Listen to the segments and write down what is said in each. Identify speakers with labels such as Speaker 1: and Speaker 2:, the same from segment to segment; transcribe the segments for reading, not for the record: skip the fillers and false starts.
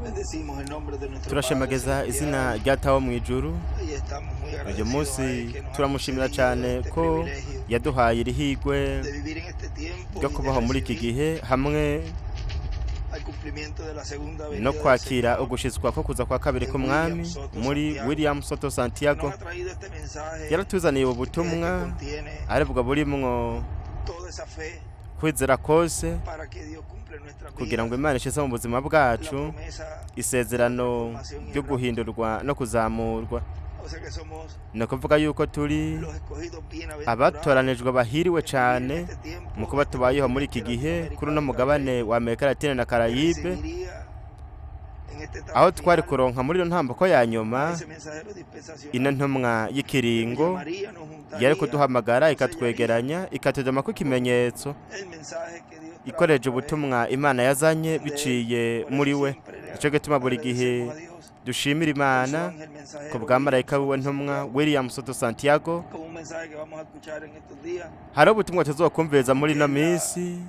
Speaker 1: Bendecimos el nombre de nuestro Padre
Speaker 2: Turashemagiza izina
Speaker 1: Celestial
Speaker 2: rya Tawo mu ijuru.
Speaker 1: y estamos muy
Speaker 2: Uyu
Speaker 1: agradecidos a
Speaker 2: munsi
Speaker 1: Él que nos ha
Speaker 2: turamushimira
Speaker 1: concedido
Speaker 2: cyane
Speaker 1: este
Speaker 2: ko
Speaker 1: privilegio
Speaker 2: yaduhaye iri higwe
Speaker 1: de vivir en este tiempo
Speaker 2: ryo
Speaker 1: y de
Speaker 2: kubaho muri iki
Speaker 1: recibir
Speaker 2: gihe hamwe
Speaker 1: al cumplimiento de la segunda
Speaker 2: no
Speaker 1: venida del
Speaker 2: kwakira
Speaker 1: Señor
Speaker 2: ugushitswa ko kuza kwa kabiri
Speaker 1: en
Speaker 2: k'umwami
Speaker 1: William Soto
Speaker 2: muri
Speaker 1: Santiago.
Speaker 2: William Soto
Speaker 1: Nos
Speaker 2: Santiago.
Speaker 1: ha traído este mensaje
Speaker 2: Yaratuzaniye ubu
Speaker 1: que es el que
Speaker 2: butumwa
Speaker 1: contiene
Speaker 2: aribwo burimwo
Speaker 1: toda esa fe
Speaker 2: kwizera kose
Speaker 1: para que Dios cumpla en nuestras
Speaker 2: kugira ngo
Speaker 1: vidas
Speaker 2: Imana ishize mu buzima
Speaker 1: la
Speaker 2: bwacu
Speaker 1: promesa de la
Speaker 2: isezerano
Speaker 1: transformación y
Speaker 2: ryo
Speaker 1: el rapto.
Speaker 2: guhindurwa no kuzamurwa.
Speaker 1: O sea que somos
Speaker 2: Ni ukuvuga yuko turi
Speaker 1: los escogidos bienaventurados
Speaker 2: abatoranijwe bahiriwe
Speaker 1: en vivir en
Speaker 2: cyane
Speaker 1: este
Speaker 2: mu
Speaker 1: tiempo, en
Speaker 2: kuba
Speaker 1: este
Speaker 2: tubayeho muri iki
Speaker 1: continente
Speaker 2: gihe kuri uno
Speaker 1: latinoamericano y
Speaker 2: mugabane
Speaker 1: caribeño,
Speaker 2: wa Amerika Latine na
Speaker 1: que
Speaker 2: Karayibe,
Speaker 1: recibiría en esta etapa
Speaker 2: aho twari
Speaker 1: final
Speaker 2: kuronka muri iyo ntambuko ya
Speaker 1: a
Speaker 2: nyuma
Speaker 1: ese mensajero
Speaker 2: ino
Speaker 1: dispensacional
Speaker 2: ntumwa
Speaker 1: que nos
Speaker 2: y'ikiringo
Speaker 1: llamaría, nos
Speaker 2: yari
Speaker 1: juntaría,
Speaker 2: kuduhamagara
Speaker 1: nos sellaría
Speaker 2: ikatwegeranya ikatudoma ko ikimenyetso
Speaker 1: el mensaje que Dios trajo a
Speaker 2: ikoreje
Speaker 1: través
Speaker 2: ubutumwa Imana yazanye
Speaker 1: de él.
Speaker 2: biciye
Speaker 1: Por
Speaker 2: muri
Speaker 1: eso
Speaker 2: we.
Speaker 1: siempre le
Speaker 2: Nico gituma buri gihe
Speaker 1: agradecemos a Dios
Speaker 2: dushimira
Speaker 1: por su
Speaker 2: Imana
Speaker 1: ángel
Speaker 2: ku
Speaker 1: mensajero
Speaker 2: bwa
Speaker 1: William
Speaker 2: marayika wiwe
Speaker 1: Soto
Speaker 2: ntumwa
Speaker 1: Santiago,
Speaker 2: William Soto Santiago.
Speaker 1: con un mensaje que vamos a escuchar en estos días,
Speaker 2: Hari ubutumwa tuzokumviriza muri
Speaker 1: que
Speaker 2: ino
Speaker 1: es la
Speaker 2: minsi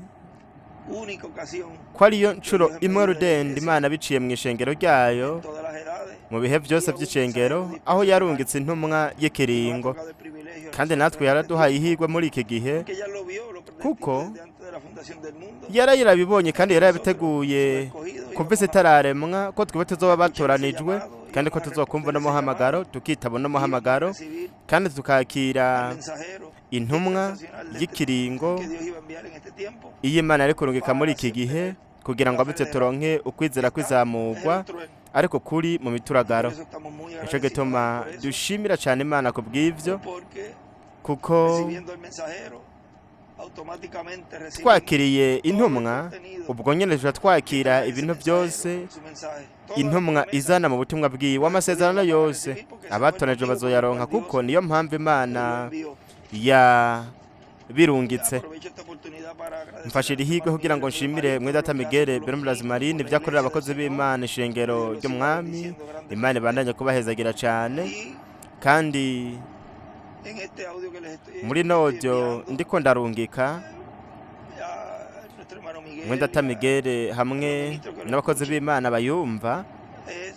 Speaker 1: única ocasión
Speaker 2: ko ariyo
Speaker 1: que
Speaker 2: nshuro
Speaker 1: Dios en
Speaker 2: imwe
Speaker 1: medio de la
Speaker 2: rudende
Speaker 1: iglesia,
Speaker 2: Imana biciye mu ishengero ryayo
Speaker 1: en todas las edades,
Speaker 2: mu bihe byose
Speaker 1: envía un
Speaker 2: by'ishengero
Speaker 1: mensajero
Speaker 2: aho
Speaker 1: dispensacional
Speaker 2: yarungitse intumwa
Speaker 1: y nos ha
Speaker 2: y'ikiringo.
Speaker 1: tocado el privilegio a
Speaker 2: Kandi
Speaker 1: nosotros
Speaker 2: natwe
Speaker 1: en este
Speaker 2: yaraduhaye
Speaker 1: tiempo,
Speaker 2: ihirwe muri iki gihe
Speaker 1: porque ya lo vio, lo predestinó
Speaker 2: kuko
Speaker 1: desde antes de la fundación del mundo,
Speaker 2: yarayirabibonye kandi
Speaker 1: que nosotros
Speaker 2: yarabiteguye
Speaker 1: sus escogidos
Speaker 2: kuva isi
Speaker 1: íbamos a
Speaker 2: itararemwa ko twebwe tuzoba
Speaker 1: escuchar ese
Speaker 2: batoranijwe
Speaker 1: llamado,
Speaker 2: kandi ko
Speaker 1: íbamos a
Speaker 2: tuzokumva
Speaker 1: responder ese
Speaker 2: n'umuhamagaro
Speaker 1: llamado,
Speaker 2: tukitaba
Speaker 1: íbamos a
Speaker 2: n'umuhamagaro
Speaker 1: recibir
Speaker 2: kandi
Speaker 1: al
Speaker 2: tukakira
Speaker 1: mensajero
Speaker 2: intumwa
Speaker 1: dispensacional de este,
Speaker 2: y'ikiringo
Speaker 1: que Dios iba a enviar en este tiempo
Speaker 2: iyo Imana yari kurungika muri
Speaker 1: para
Speaker 2: iki
Speaker 1: así
Speaker 2: gihe
Speaker 1: obtener
Speaker 2: kugira ngo
Speaker 1: la fe
Speaker 2: abitse
Speaker 1: de
Speaker 2: turonke ukwizera
Speaker 1: Esta es el
Speaker 2: kwizamurwa
Speaker 1: trueno.
Speaker 2: ariko kuri mu
Speaker 1: Por
Speaker 2: mituragaro.
Speaker 1: eso estamos muy
Speaker 2: Nico
Speaker 1: agradecidos a Dios
Speaker 2: gituma
Speaker 1: por eso,
Speaker 2: dushimira cyane Imana ku bw'ivyo
Speaker 1: porque
Speaker 2: kuko
Speaker 1: recibiendo el mensajero, automáticamente recibimos
Speaker 2: twakiriye
Speaker 1: todo el
Speaker 2: intumwa
Speaker 1: contenido
Speaker 2: ubwo nyene tuja
Speaker 1: que
Speaker 2: twakira
Speaker 1: trae ese
Speaker 2: ibintu
Speaker 1: mensajero
Speaker 2: byose
Speaker 1: en su mensaje. Todas las
Speaker 2: intumwa
Speaker 1: promesas
Speaker 2: izana mu butumwa bwiwe
Speaker 1: los escogidos
Speaker 2: amasezerano
Speaker 1: las van a
Speaker 2: yose
Speaker 1: recibir porque ese fue el
Speaker 2: abatoranijwe
Speaker 1: motivo por el
Speaker 2: bazoyaronka
Speaker 1: cual Dios
Speaker 2: kuko niyo mpamvu
Speaker 1: lo
Speaker 2: Imana
Speaker 1: envió.
Speaker 2: yabirungitse.
Speaker 1: Aprovecho esta oportunidad para agradecer
Speaker 2: Mfashe
Speaker 1: a
Speaker 2: iri
Speaker 1: nuestro
Speaker 2: higwe
Speaker 1: hermano
Speaker 2: kugira ngo
Speaker 1: Miguel Pedro
Speaker 2: nshimire
Speaker 1: Marín
Speaker 2: mwene
Speaker 1: todo
Speaker 2: data
Speaker 1: lo que hace
Speaker 2: Miguel
Speaker 1: por los
Speaker 2: Bermudas
Speaker 1: ministros,
Speaker 2: Marine
Speaker 1: por la
Speaker 2: ibyo akorera
Speaker 1: iglesia del
Speaker 2: abakozi
Speaker 1: Señor.
Speaker 2: b'Imana
Speaker 1: Que
Speaker 2: ishengero
Speaker 1: Dios los siga
Speaker 2: ry'umwami.
Speaker 1: bendiciendo
Speaker 2: Imana
Speaker 1: grandemente.
Speaker 2: ibandanye kubahezagira cyane.
Speaker 1: Y
Speaker 2: Kandi
Speaker 1: en este audio que les estoy,
Speaker 2: muri ino
Speaker 1: estoy
Speaker 2: audio
Speaker 1: enviando
Speaker 2: ndiko ndarungika
Speaker 1: a nuestro hermano
Speaker 2: mwene
Speaker 1: Miguel
Speaker 2: data
Speaker 1: y a
Speaker 2: Miguel
Speaker 1: los
Speaker 2: hamwe
Speaker 1: ministros que lo
Speaker 2: n'abakozi
Speaker 1: escuchen,
Speaker 2: b'Imana bayumva
Speaker 1: es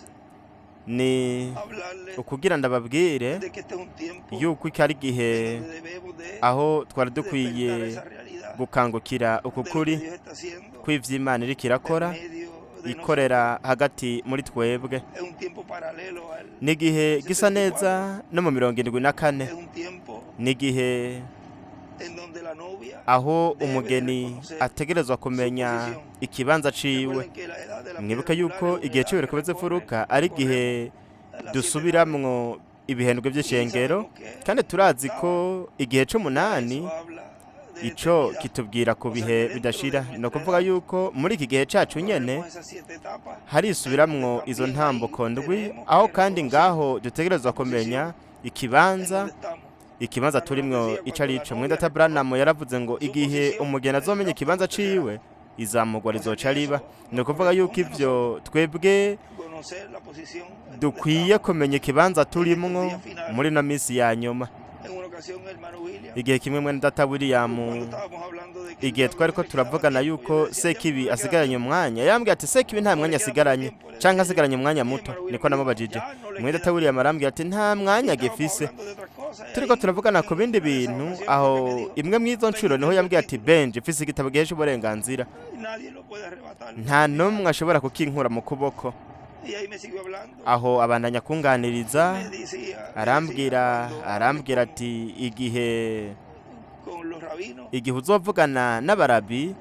Speaker 2: ni
Speaker 1: hablarles
Speaker 2: ukugira ndababwire
Speaker 1: de que este es un tiempo
Speaker 2: yuko iki ari igihe
Speaker 1: en donde debemos de
Speaker 2: aho twari
Speaker 1: despertar
Speaker 2: dukwiye
Speaker 1: esa realidad
Speaker 2: gukangukira uku
Speaker 1: de lo que
Speaker 2: kuri
Speaker 1: Dios está haciendo
Speaker 2: kw'ivyo Imana iriko
Speaker 1: en
Speaker 2: irakora
Speaker 1: medio de
Speaker 2: ikorera
Speaker 1: nosotros.
Speaker 2: hagati muri twebwe.
Speaker 1: Es un tiempo paralelo al
Speaker 2: Ni igihe gisa
Speaker 1: 74.
Speaker 2: neza no mu 74.
Speaker 1: Es un tiempo
Speaker 2: Ni igihe
Speaker 1: en donde la novia
Speaker 2: aho
Speaker 1: debe de
Speaker 2: umugeni
Speaker 1: reconocer
Speaker 2: ategerezwa
Speaker 1: su
Speaker 2: kumenya
Speaker 1: posición.
Speaker 2: ikibanza ciwe.
Speaker 1: Recuerden que la edad de la piedra
Speaker 2: Mwibuke
Speaker 1: angular
Speaker 2: yuko
Speaker 1: es una
Speaker 2: igihe
Speaker 1: edad que
Speaker 2: c'ibireko
Speaker 1: recorre,
Speaker 2: vy'imfuruka ari igihe
Speaker 1: recorremos las siete edades.
Speaker 2: dusubiramwo ibihendwe
Speaker 1: Y
Speaker 2: vy'ishengero
Speaker 1: sabemos que
Speaker 2: kandi turazi
Speaker 1: octava,
Speaker 2: ko igihe
Speaker 1: ya
Speaker 2: c'umunani
Speaker 1: eso habla de
Speaker 2: ico
Speaker 1: eternidad.
Speaker 2: kitubwira ku
Speaker 1: O sea
Speaker 2: bihe
Speaker 1: que dentro de
Speaker 2: bidashira. Ni
Speaker 1: nuestra
Speaker 2: ukuvuga
Speaker 1: edad
Speaker 2: yuko muri iki gihe cacu nyene
Speaker 1: corremos esas siete etapas en donde
Speaker 2: harisubiramwo izo
Speaker 1: también ahí
Speaker 2: ntambuko ndwi
Speaker 1: tenemos
Speaker 2: aho
Speaker 1: que
Speaker 2: kandi
Speaker 1: reconocer
Speaker 2: ngaho dutegerezwa
Speaker 1: la
Speaker 2: kumenya
Speaker 1: posición en
Speaker 2: ikibanza
Speaker 1: donde estamos.
Speaker 2: ikibanza
Speaker 1: Branham nos
Speaker 2: turimwo
Speaker 1: decía
Speaker 2: ico
Speaker 1: cuando
Speaker 2: ari
Speaker 1: la
Speaker 2: ico. Mwene
Speaker 1: novia
Speaker 2: data Branham
Speaker 1: reconozca
Speaker 2: yaravuze ngo
Speaker 1: su
Speaker 2: igihe
Speaker 1: posición
Speaker 2: umugeni
Speaker 1: en el
Speaker 2: azomenya
Speaker 1: rapto
Speaker 2: ikibanza
Speaker 1: será.
Speaker 2: ciwe izamurwa
Speaker 1: O sea
Speaker 2: rizoca
Speaker 1: que
Speaker 2: riba.
Speaker 1: eso
Speaker 2: Ni
Speaker 1: nos
Speaker 2: ukuvuga yuko
Speaker 1: corresponde a
Speaker 2: ivyo
Speaker 1: nosotros
Speaker 2: twebwe
Speaker 1: conocer la posición en donde
Speaker 2: dukwiye
Speaker 1: estamos
Speaker 2: kumenya ikibanza
Speaker 1: en estos
Speaker 2: turimwo
Speaker 1: días finales.
Speaker 2: muri ino minsi ya nyuma.
Speaker 1: En una ocasión, el hermano William,
Speaker 2: Igihe kimwe mwene data William
Speaker 1: cuando estábamos hablando de que el
Speaker 2: igihe
Speaker 1: diablo
Speaker 2: twariko
Speaker 1: no le quedaba
Speaker 2: turavugana
Speaker 1: tiempo, yo
Speaker 2: yuko
Speaker 1: le decía, "Diablo,
Speaker 2: Sekibi
Speaker 1: no le queda
Speaker 2: asigaranye
Speaker 1: tiempo.
Speaker 2: umwanya yambwiye ati Sekibi nta
Speaker 1: No le
Speaker 2: mwanya
Speaker 1: queda mucho
Speaker 2: asigaranye
Speaker 1: tiempo." Le
Speaker 2: canke
Speaker 1: decía yo.
Speaker 2: asigaranye umwanya
Speaker 1: Y el
Speaker 2: muto
Speaker 1: hermano William
Speaker 2: niko
Speaker 1: me dijo,
Speaker 2: namubajije.
Speaker 1: "Ya no le
Speaker 2: Mwene
Speaker 1: queda
Speaker 2: data William
Speaker 1: tiempo."
Speaker 2: arambwira ati nta
Speaker 1: Y
Speaker 2: mwanya
Speaker 1: estábamos
Speaker 2: agifise.
Speaker 1: hablando de otras cosas. Y
Speaker 2: Turiko
Speaker 1: ahí,
Speaker 2: turavugana ku
Speaker 1: en
Speaker 2: bindi
Speaker 1: una de esas
Speaker 2: bintu
Speaker 1: ocasiones,
Speaker 2: aho
Speaker 1: fue que me dijo,
Speaker 2: imwe mw'izo
Speaker 1: "Benji,
Speaker 2: ncuro niho
Speaker 1: tengo el
Speaker 2: yambwiye ati
Speaker 1: título.
Speaker 2: Benji mfise igitabo gihesha uburenganzira
Speaker 1: Nadie lo puede arrebatar."
Speaker 2: nta
Speaker 1: Me dijo.
Speaker 2: n'umwe ashobora kukinkura mu kuboko.
Speaker 1: Y ahí me siguió hablando.
Speaker 2: Aho abandanya kunganiriza
Speaker 1: Me decía, me decía,
Speaker 2: arambwira
Speaker 1: cuando hables
Speaker 2: arambwira ati igihe
Speaker 1: con los rabinos,
Speaker 2: igihe uzovugana n'abarabi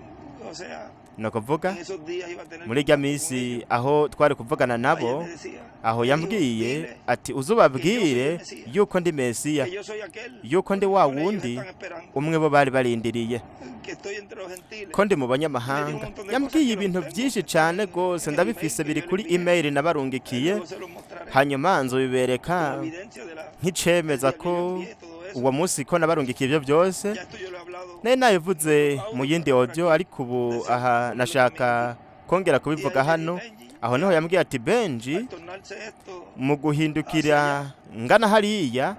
Speaker 1: o sea,
Speaker 2: ni ukuvuga
Speaker 1: en esos días iba a tener
Speaker 2: muri rya
Speaker 1: contacto con
Speaker 2: minsi
Speaker 1: ellos.
Speaker 2: aho twari kuvugana
Speaker 1: Ahí él
Speaker 2: nabo
Speaker 1: me decía,
Speaker 2: aho
Speaker 1: me dijo,
Speaker 2: yambwiye
Speaker 1: "Dile
Speaker 2: ati
Speaker 1: que yo soy el
Speaker 2: uzubabwire
Speaker 1: Mesías,
Speaker 2: yuko ndi Mesiya
Speaker 1: que yo soy aquel
Speaker 2: yuko ndi
Speaker 1: por
Speaker 2: wa
Speaker 1: el cual ellos
Speaker 2: wundi
Speaker 1: están esperando,
Speaker 2: umwe bo bari barindiriye
Speaker 1: que estoy entre los gentiles."
Speaker 2: ko ndi mu
Speaker 1: Me dijo un
Speaker 2: banyamahanga.
Speaker 1: montón de cosas
Speaker 2: Yambwiye
Speaker 1: que los
Speaker 2: ibintu
Speaker 1: tengo,
Speaker 2: byinshi
Speaker 1: están
Speaker 2: cyane rwose
Speaker 1: en el email
Speaker 2: ndabifise
Speaker 1: que
Speaker 2: biri
Speaker 1: yo le
Speaker 2: kuri
Speaker 1: envié.
Speaker 2: email nabarungikiye
Speaker 1: Luego se los mostraré
Speaker 2: hanyuma nzobibereka
Speaker 1: como evidencia de la, del
Speaker 2: nk'icemeza
Speaker 1: día que yo
Speaker 2: ko
Speaker 1: envié todo eso.
Speaker 2: uwo munsi ko nabarungikiye ibyo byose.
Speaker 1: Ya esto yo lo he hablado
Speaker 2: Nari
Speaker 1: en
Speaker 2: nabivuze
Speaker 1: otro
Speaker 2: mu
Speaker 1: audio,
Speaker 2: yindi
Speaker 1: pero ahora
Speaker 2: audio
Speaker 1: aquí
Speaker 2: ariko ubu
Speaker 1: deseo
Speaker 2: aha
Speaker 1: decirlo también
Speaker 2: nashaka
Speaker 1: aquí.
Speaker 2: kongera
Speaker 1: Y
Speaker 2: kubivuga
Speaker 1: ahí me
Speaker 2: hano.
Speaker 1: dijo, Benji,
Speaker 2: Aho niho
Speaker 1: ya
Speaker 2: yambwiye ati Benji
Speaker 1: al tornarse esto
Speaker 2: mu
Speaker 1: hacia
Speaker 2: guhindukira
Speaker 1: allá,
Speaker 2: ngana hariya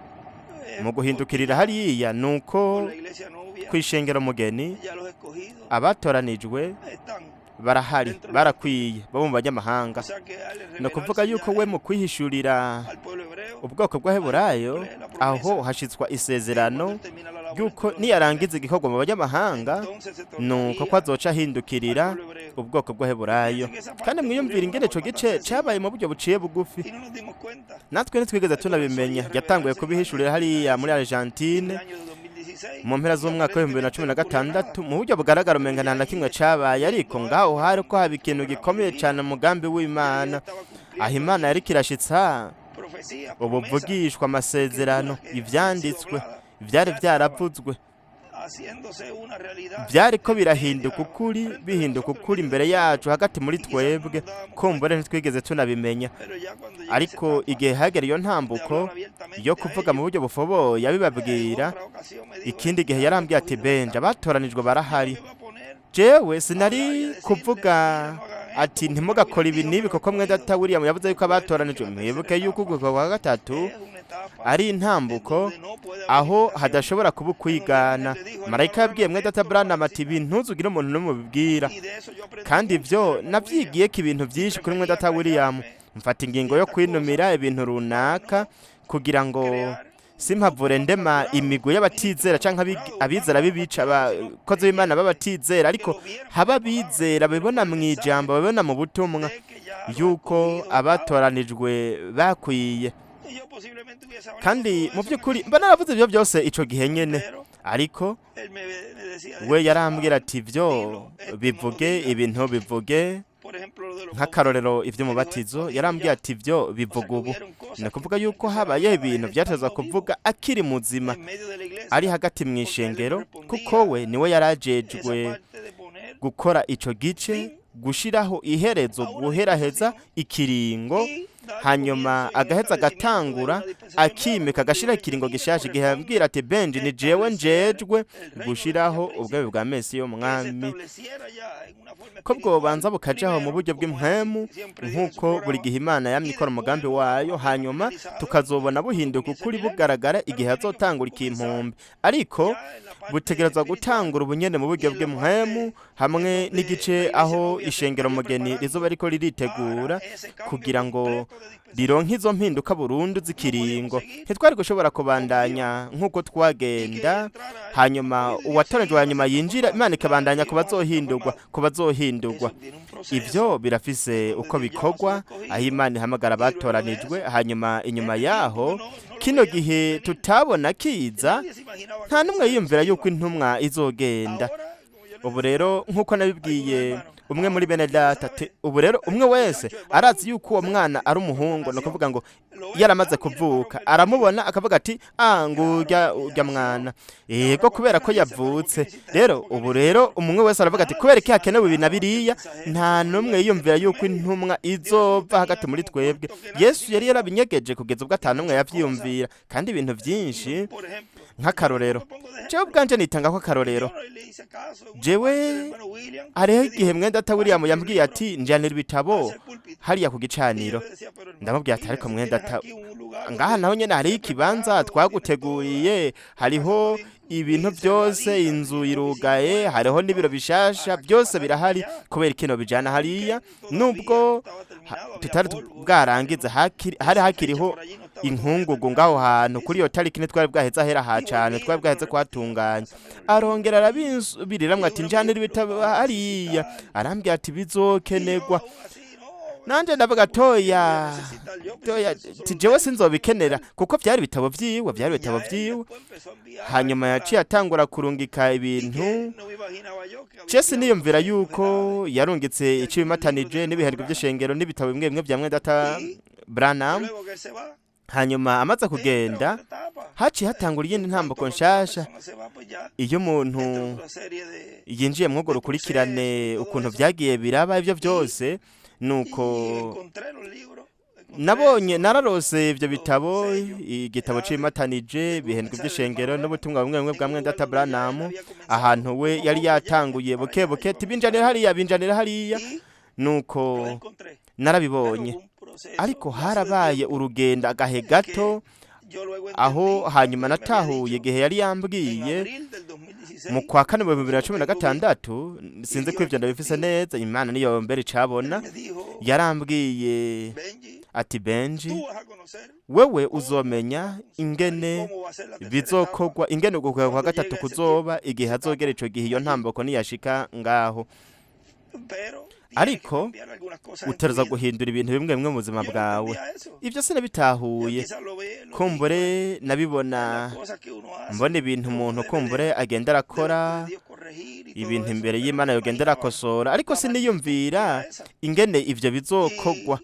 Speaker 1: es
Speaker 2: mu
Speaker 1: porque
Speaker 2: guhindukirira hariya nuko
Speaker 1: con la iglesia novia
Speaker 2: kw'ishengero mugeni
Speaker 1: ya los escogidos
Speaker 2: abatoranijwe
Speaker 1: están
Speaker 2: Barahari,
Speaker 1: dentro de los
Speaker 2: barakwiye bo mu banyamahanga.
Speaker 1: O sea que al
Speaker 2: Ni ukuvuga
Speaker 1: revelarse
Speaker 2: yuko
Speaker 1: ya
Speaker 2: we
Speaker 1: él
Speaker 2: mu kwihishurira
Speaker 1: al pueblo hebreo,
Speaker 2: ubwoko bw'Abaheburayo, aho hashitswa
Speaker 1: que
Speaker 2: isezerano
Speaker 1: cuando él termina la labor
Speaker 2: yuko
Speaker 1: entre los
Speaker 2: niyarangiza igikorwa mu banyamahanga,
Speaker 1: entonces se
Speaker 2: nuko ko
Speaker 1: tornaría
Speaker 2: azoca ahindukirira
Speaker 1: al pueblo hebreo.
Speaker 2: ubwoko bw'Abaheburayo. Kandi mwiyumvire ingene ico gice cabaye mu buryo buciye bugufi.
Speaker 1: Y no nos dimos cuenta.
Speaker 2: Natwe ntitwigeze tunabimenya. Yatanguye kubihishurira hariya muri Argentine
Speaker 1: En el año de 2016,
Speaker 2: mu mpera z'umwaka w'2016, mu buryo bugaragara umenga nta na kimwe cabaye, ariko ngaho hari ko haba ikintu gikomeye cane mu mugambi w'Imana, aho Imana yariko irashitsa
Speaker 1: profecías, promesas
Speaker 2: ubuvugishwa, amasezerano, ivyanditswe vyari vyaravuzwe,
Speaker 1: haciéndose una realidad
Speaker 2: vyariko birahinduka ukuri, bihinduka ukuri imbere yacu, hagati muri twebwe. Kumbure ntitwigeze tunabimenya,
Speaker 1: Pero ya cuando llega
Speaker 2: ariko
Speaker 1: esa etapa
Speaker 2: igihe hagera iyo
Speaker 1: de
Speaker 2: ntambuko
Speaker 1: hablar abiertamente
Speaker 2: yo
Speaker 1: a
Speaker 2: kuvuga mu
Speaker 1: ellos,
Speaker 2: buryo bufoboye
Speaker 1: en
Speaker 2: abibabwira,
Speaker 1: otra ocasión me dijo,
Speaker 2: ikindi gihe
Speaker 1: "Ya
Speaker 2: yarambwiye ati:
Speaker 1: escogidos
Speaker 2: "Benja,
Speaker 1: están".
Speaker 2: abatoranijwe barahari."
Speaker 1: Yo me iba a poner
Speaker 2: Jewe sinari kuvuga ati: "Ntimugakore ibi n'ibi," kuko mwene data William yavuze yuko abatoranijwe. Mwibuke yuko ubwoko bwa gatatu
Speaker 1: es una etapa
Speaker 2: ari intambuko
Speaker 1: en donde no puede haber
Speaker 2: aho
Speaker 1: imitación.
Speaker 2: hadashobora kuba ukwigana. Marayika yabwiye mwene data Branham ati: "Ibintu ntuzugire umuntu n'umwe ubibwira."
Speaker 1: Y de eso yo aprendí
Speaker 2: Kandi
Speaker 1: mucho
Speaker 2: ibyo
Speaker 1: del hermano William.
Speaker 2: navyigiyeko ibintu byinshi kuri mwene data William. Mfata ingingo yo kwinumira ibintu runaka kugira ngo
Speaker 1: Crear
Speaker 2: simpavure ndema imigwi y'abatizera canke abizera b'ibica, abakozi b'Imana b'abatizera, ariko haba abizera babibona mu ijambo, babibona mu butumwa
Speaker 1: de que ya los
Speaker 2: yuko
Speaker 1: escogidos estaban.
Speaker 2: abatoranijwe bakwiye.
Speaker 1: Y yo posiblemente hubiese hablado
Speaker 2: Kandi
Speaker 1: todo
Speaker 2: mu
Speaker 1: eso en
Speaker 2: by'ukuri
Speaker 1: ese
Speaker 2: mba naravuze ibyo byose ico gihe nyene,
Speaker 1: pero
Speaker 2: ariko
Speaker 1: él me decía de
Speaker 2: we
Speaker 1: esto,
Speaker 2: yarambwira
Speaker 1: ah,
Speaker 2: ati: "Ibyo
Speaker 1: dilo, esto no lo
Speaker 2: bivuge,
Speaker 1: digas.
Speaker 2: ibintu bivuge."
Speaker 1: Por ejemplo, lo de los
Speaker 2: Nk'akarorero, iby'umubatizo, yarambwiye ati: "Ibyo
Speaker 1: O sea
Speaker 2: bivuga
Speaker 1: que
Speaker 2: ubu."
Speaker 1: hubieron cosas
Speaker 2: Ni
Speaker 1: que
Speaker 2: ukuvuga
Speaker 1: tenían
Speaker 2: yuko
Speaker 1: que ser
Speaker 2: habayeho
Speaker 1: habladas
Speaker 2: ibintu
Speaker 1: él
Speaker 2: vyatezwa
Speaker 1: estando vivo
Speaker 2: kuvuga akiri muzima,
Speaker 1: en medio de la iglesia,
Speaker 2: ari hagati mu
Speaker 1: porque a él le
Speaker 2: ishengero,
Speaker 1: correspondía
Speaker 2: kuko we niwe yarajejwe
Speaker 1: esa parte de poner
Speaker 2: gukora ico gice, gushiraho iherezo, guheraheza ikiringo,
Speaker 1: y dar
Speaker 2: hanyuma
Speaker 1: comienzo y un
Speaker 2: agaheza
Speaker 1: establecimiento de
Speaker 2: agatangura
Speaker 1: una dispensación nueva.
Speaker 2: akimika,
Speaker 1: Cuando
Speaker 2: agashiraho
Speaker 1: Dios
Speaker 2: ikiringo
Speaker 1: le dice,
Speaker 2: gishasha, igihe
Speaker 1: corresponde
Speaker 2: yambwira ati: "Benji, ni jewe
Speaker 1: establecer
Speaker 2: njejwe
Speaker 1: el reino del
Speaker 2: gushiraho
Speaker 1: Mesías
Speaker 2: ubwami
Speaker 1: príncipe,
Speaker 2: bwa Mesiya
Speaker 1: que se
Speaker 2: umwami,
Speaker 1: estableciera ya en una forma
Speaker 2: ko bwobanza
Speaker 1: espiritual
Speaker 2: bukajaho mu
Speaker 1: primero,
Speaker 2: buryo
Speaker 1: como él
Speaker 2: bw'impwemu,
Speaker 1: siempre dijo en su
Speaker 2: nk'uko buri
Speaker 1: programa,
Speaker 2: gihe Imana yamye
Speaker 1: y
Speaker 2: ikora
Speaker 1: después
Speaker 2: umugambi
Speaker 1: lo
Speaker 2: wayo,
Speaker 1: vamos a ver
Speaker 2: hanyuma
Speaker 1: materializado
Speaker 2: tukazobona
Speaker 1: cuando
Speaker 2: buhinduka
Speaker 1: comience el
Speaker 2: ukuri
Speaker 1: milenio.
Speaker 2: bugaragara
Speaker 1: Pero
Speaker 2: igihe
Speaker 1: tiene que
Speaker 2: hazotangura
Speaker 1: comenzar
Speaker 2: ikimpumbi, ariko
Speaker 1: ya en la parte
Speaker 2: butegerezwa
Speaker 1: espiritual
Speaker 2: gutangura ubunyene mu
Speaker 1: y
Speaker 2: buryo
Speaker 1: en la
Speaker 2: bw'impwemu,
Speaker 1: parte
Speaker 2: hamwe
Speaker 1: en donde
Speaker 2: n'igice
Speaker 1: la iglesia
Speaker 2: aho
Speaker 1: novia se
Speaker 2: ishengero
Speaker 1: estaría
Speaker 2: mugeni rizoba
Speaker 1: preparando
Speaker 2: riko riritegura
Speaker 1: para ese cambio
Speaker 2: kugira ngo
Speaker 1: completo de dispensación.
Speaker 2: rironke izo mpinduka burundu
Speaker 1: No podíamos
Speaker 2: z'ikiringo.
Speaker 1: seguir
Speaker 2: Ntitwari gushobora
Speaker 1: como íbamos
Speaker 2: kubandanya nk'uko
Speaker 1: y que
Speaker 2: twagenda,
Speaker 1: entrara el
Speaker 2: hanyuma
Speaker 1: escogido y Dios
Speaker 2: uwatoranijwe
Speaker 1: seguía
Speaker 2: wa
Speaker 1: a
Speaker 2: nyuma
Speaker 1: ser
Speaker 2: yinjira,
Speaker 1: transformado.
Speaker 2: Imana
Speaker 1: Nada,
Speaker 2: ikabandanya ku
Speaker 1: íbamos a ser
Speaker 2: bazohindurwa,
Speaker 1: transformados.
Speaker 2: ku bazohindurwa.
Speaker 1: Eso tiene un proceso
Speaker 2: Ivyo birafise
Speaker 1: en donde
Speaker 2: uko
Speaker 1: Dios llama a sus
Speaker 2: bikorwa, aho
Speaker 1: escogidos
Speaker 2: Imana ihamagara
Speaker 1: y luego de
Speaker 2: abatoranijwe,
Speaker 1: eso,
Speaker 2: hanyuma inyuma
Speaker 1: este tiempo que
Speaker 2: yaho,
Speaker 1: no lo
Speaker 2: kino
Speaker 1: veíamos
Speaker 2: gihe
Speaker 1: venir,
Speaker 2: tutabona
Speaker 1: que
Speaker 2: kiza,
Speaker 1: nadie se imaginaba
Speaker 2: nta
Speaker 1: que
Speaker 2: n'umwe
Speaker 1: ese
Speaker 2: yiyumvira
Speaker 1: se
Speaker 2: yuko
Speaker 1: iba.
Speaker 2: intumwa izogenda.
Speaker 1: Ahora, como yo les
Speaker 2: Ubu
Speaker 1: decía
Speaker 2: rero, nk'uko
Speaker 1: a algunos
Speaker 2: nabibwiye
Speaker 1: hermanos,
Speaker 2: umwe muri
Speaker 1: ahora
Speaker 2: bene
Speaker 1: todo el mundo
Speaker 2: data, ati
Speaker 1: sabe
Speaker 2: ubu rero umwe
Speaker 1: que el
Speaker 2: wese
Speaker 1: muchacho es
Speaker 2: arazi
Speaker 1: varón,
Speaker 2: yuko uwo
Speaker 1: sabe
Speaker 2: mwana ari
Speaker 1: cuando
Speaker 2: umuhungu, ni
Speaker 1: nació,
Speaker 2: ukuvuga ngo
Speaker 1: lo ven,
Speaker 2: yaramaze
Speaker 1: ah, mira, el varón
Speaker 2: kuvuka,
Speaker 1: que nació.
Speaker 2: aramubona akavuga ati: "Ah,
Speaker 1: Claro,
Speaker 2: ngurya
Speaker 1: porque ya
Speaker 2: urya
Speaker 1: nació.
Speaker 2: mwana."
Speaker 1: Y
Speaker 2: Yego,
Speaker 1: ahora
Speaker 2: kubera
Speaker 1: cualquiera
Speaker 2: ko
Speaker 1: dice, pero ¿por qué
Speaker 2: yavutse.
Speaker 1: hiciste
Speaker 2: Rero
Speaker 1: esto? ¿Por qué
Speaker 2: ubu
Speaker 1: no hiciste
Speaker 2: rero
Speaker 1: esto?
Speaker 2: umwe wese aravuga ati:
Speaker 1: Nadie
Speaker 2: "Kubera
Speaker 1: se
Speaker 2: iki hakenewe ibi na
Speaker 1: imaginaba que el
Speaker 2: biriya?"
Speaker 1: mensajero
Speaker 2: Nta
Speaker 1: iba
Speaker 2: n'umwe
Speaker 1: a ir
Speaker 2: yiyumvira
Speaker 1: entre
Speaker 2: yuko
Speaker 1: medio.
Speaker 2: intumwa
Speaker 1: Dios lo
Speaker 2: izova
Speaker 1: tenía
Speaker 2: hagati muri
Speaker 1: tan
Speaker 2: twebwe.
Speaker 1: oculto que nadie
Speaker 2: Yesu
Speaker 1: se
Speaker 2: yari
Speaker 1: imaginaba.
Speaker 2: yarabinyegeje kugeza ubwo ata
Speaker 1: Y
Speaker 2: n'umwe
Speaker 1: muchas cosas,
Speaker 2: yavyiyumvira, kandi ibintu
Speaker 1: y
Speaker 2: vyinshi,
Speaker 1: no, por ejemplo, yo
Speaker 2: nk'akarorero,
Speaker 1: me pongo de
Speaker 2: jewe
Speaker 1: ejemplo.
Speaker 2: ubwanje nitangako
Speaker 1: Yo
Speaker 2: akarorero.
Speaker 1: no le hice caso en una
Speaker 2: Jewe
Speaker 1: parte del hermano William cuando
Speaker 2: hariho
Speaker 1: me
Speaker 2: igihe
Speaker 1: dijo,
Speaker 2: mwene data William
Speaker 1: pásame los
Speaker 2: yambwiye
Speaker 1: libros
Speaker 2: ati: "Njanira ibitabo
Speaker 1: hacia el púlpito."
Speaker 2: hariya ku
Speaker 1: Y yo
Speaker 2: gicaniro."
Speaker 1: le decía, pero hermano
Speaker 2: Ndamubwira ati:
Speaker 1: William,
Speaker 2: "Ariko
Speaker 1: si
Speaker 2: mwene
Speaker 1: tienes
Speaker 2: data,
Speaker 1: aquí un lugar
Speaker 2: ngaha
Speaker 1: donde
Speaker 2: naho nyene hariho
Speaker 1: te
Speaker 2: ikibanza
Speaker 1: preparado, donde tienes toda
Speaker 2: twaguteguriye,
Speaker 1: la casa
Speaker 2: hariho
Speaker 1: está bien
Speaker 2: ibintu byose,
Speaker 1: cerradita,
Speaker 2: inzu
Speaker 1: tienes oficina
Speaker 2: irugaye,
Speaker 1: nueva,
Speaker 2: hariho n'ibiro
Speaker 1: todo,
Speaker 2: bishasha,
Speaker 1: ¿para qué
Speaker 2: byose
Speaker 1: pasarlo
Speaker 2: birahari,
Speaker 1: allá?
Speaker 2: kubera kino bijana hariya?"
Speaker 1: Aunque todavía
Speaker 2: Nubwo
Speaker 1: no estaba terminado, había
Speaker 2: tutari
Speaker 1: polvo, todavía
Speaker 2: bwarangize,
Speaker 1: no,
Speaker 2: hari
Speaker 1: esa fecha
Speaker 2: hakiriho
Speaker 1: por allí no estaba todavía
Speaker 2: inkungugu
Speaker 1: terminada
Speaker 2: ngaho
Speaker 1: el
Speaker 2: hantu kuri iyo
Speaker 1: edificio.
Speaker 2: tariki, ntitwari bwaheze ahera ha
Speaker 1: Y
Speaker 2: cane,
Speaker 1: volvía
Speaker 2: twari
Speaker 1: y me lo
Speaker 2: bwaheze
Speaker 1: repetía,
Speaker 2: kuhatunganya.
Speaker 1: pásame los libros.
Speaker 2: Arongera arabinsubiriramwo
Speaker 1: Y
Speaker 2: ati:
Speaker 1: una me
Speaker 2: "Njanira
Speaker 1: dijo, los
Speaker 2: ibitabo
Speaker 1: vas a
Speaker 2: hariya."
Speaker 1: necesitar.
Speaker 2: Arambwira ati:
Speaker 1: Y yo
Speaker 2: "Bizokenerwa."
Speaker 1: aún así, no,
Speaker 2: Nanje ndavuga:
Speaker 1: ¿por qué voy a
Speaker 2: "Toya,
Speaker 1: necesitar yo? Pues
Speaker 2: toya,
Speaker 1: si eso
Speaker 2: ti
Speaker 1: solo
Speaker 2: jewe
Speaker 1: ustedes lo
Speaker 2: sinzobikenera,"
Speaker 1: necesitan.
Speaker 2: kuko vyari ibitabo vyiwe, vyari ibitabo
Speaker 1: Ya él
Speaker 2: vyiwe.
Speaker 1: después empezó a enviar, a
Speaker 2: Hanyuma yaciye
Speaker 1: comprar,
Speaker 2: atangura kurungika
Speaker 1: y
Speaker 2: ibintu.
Speaker 1: que no me imaginaba yo que había
Speaker 2: Je
Speaker 1: enviado
Speaker 2: siniyumvira
Speaker 1: cosas
Speaker 2: yuko
Speaker 1: novedades
Speaker 2: yarungitse
Speaker 1: y algunos libros
Speaker 2: icibimatanije
Speaker 1: del hermano
Speaker 2: n'ibihariko
Speaker 1: Branham.
Speaker 2: vy'ishengero n'ibitabo bimwe bimwe vya mwene data
Speaker 1: Y
Speaker 2: Branham.
Speaker 1: luego que él se va,
Speaker 2: Hanyuma amaze
Speaker 1: entra
Speaker 2: kugenda,
Speaker 1: otra etapa.
Speaker 2: haciye hatangura iyindi
Speaker 1: En
Speaker 2: ntambuko
Speaker 1: cuanto cuando una
Speaker 2: nshasha.
Speaker 1: persona se va, pues ya
Speaker 2: Iyo umuntu
Speaker 1: entra otra serie de,
Speaker 2: yinjiye mw'urwo
Speaker 1: de procesos
Speaker 2: rukurikirane
Speaker 1: y todo
Speaker 2: ukuntu
Speaker 1: eso.
Speaker 2: vyagiye biraba ivyo
Speaker 1: Y,
Speaker 2: vyose, nuko
Speaker 1: y encontré los libros, encontré
Speaker 2: nabonye
Speaker 1: eso,
Speaker 2: nararose ivyo
Speaker 1: los
Speaker 2: bitabo,
Speaker 1: sellos
Speaker 2: igitabo
Speaker 1: edades
Speaker 2: cimatanije,
Speaker 1: de
Speaker 2: ibihendwa
Speaker 1: un mensaje del
Speaker 2: vy'ishengero
Speaker 1: hermano Branham,
Speaker 2: n'ubutumwa bumwe bumwe bwa
Speaker 1: en un
Speaker 2: mwene
Speaker 1: lugar
Speaker 2: data
Speaker 1: donde ya él
Speaker 2: Branham,
Speaker 1: había comenzado
Speaker 2: ahantu we
Speaker 1: poco a
Speaker 2: yari
Speaker 1: poco ya
Speaker 2: yatanguye
Speaker 1: para
Speaker 2: buke
Speaker 1: allá
Speaker 2: buke
Speaker 1: iba
Speaker 2: ati:
Speaker 1: a
Speaker 2: "Binjanira
Speaker 1: comenzar
Speaker 2: hariya, binjanira hariya."
Speaker 1: y
Speaker 2: Nuko
Speaker 1: los encontré. Pero
Speaker 2: narabibonye,
Speaker 1: hubo un proceso,
Speaker 2: ariko
Speaker 1: un lapso de
Speaker 2: harabaye
Speaker 1: tiempo
Speaker 2: urugendo agahe
Speaker 1: en que
Speaker 2: gato
Speaker 1: yo luego
Speaker 2: aho
Speaker 1: entendí
Speaker 2: hanyuma
Speaker 1: cuando él me había
Speaker 2: natahuye
Speaker 1: dicho
Speaker 2: igihe yari
Speaker 1: en
Speaker 2: yambwiye
Speaker 1: abril del 2016
Speaker 2: Mu kwa kane mu 2016, sinzi ko ivyo ndabifise neza, Imana niyo mbere icabona, yarambwiye ati: "Benji, wewe uzomenya ingene bizokorwa, ingene ugukwega kwa gatatu kuzoba igihe hazogera ico gihe, iyo ntamboko niyashika ngaho. Ariko utegerezwa guhindura ibintu bimwe bimwe mu buzima bwawe." Ibyo sinabitahuye. Kumbure nabibona, mbona ibintu umuntu kumbure agenda arakora, ibintu imbere y'Imana yogenda arakosora, ariko siniyumvira ingene ivyo bizokorwa.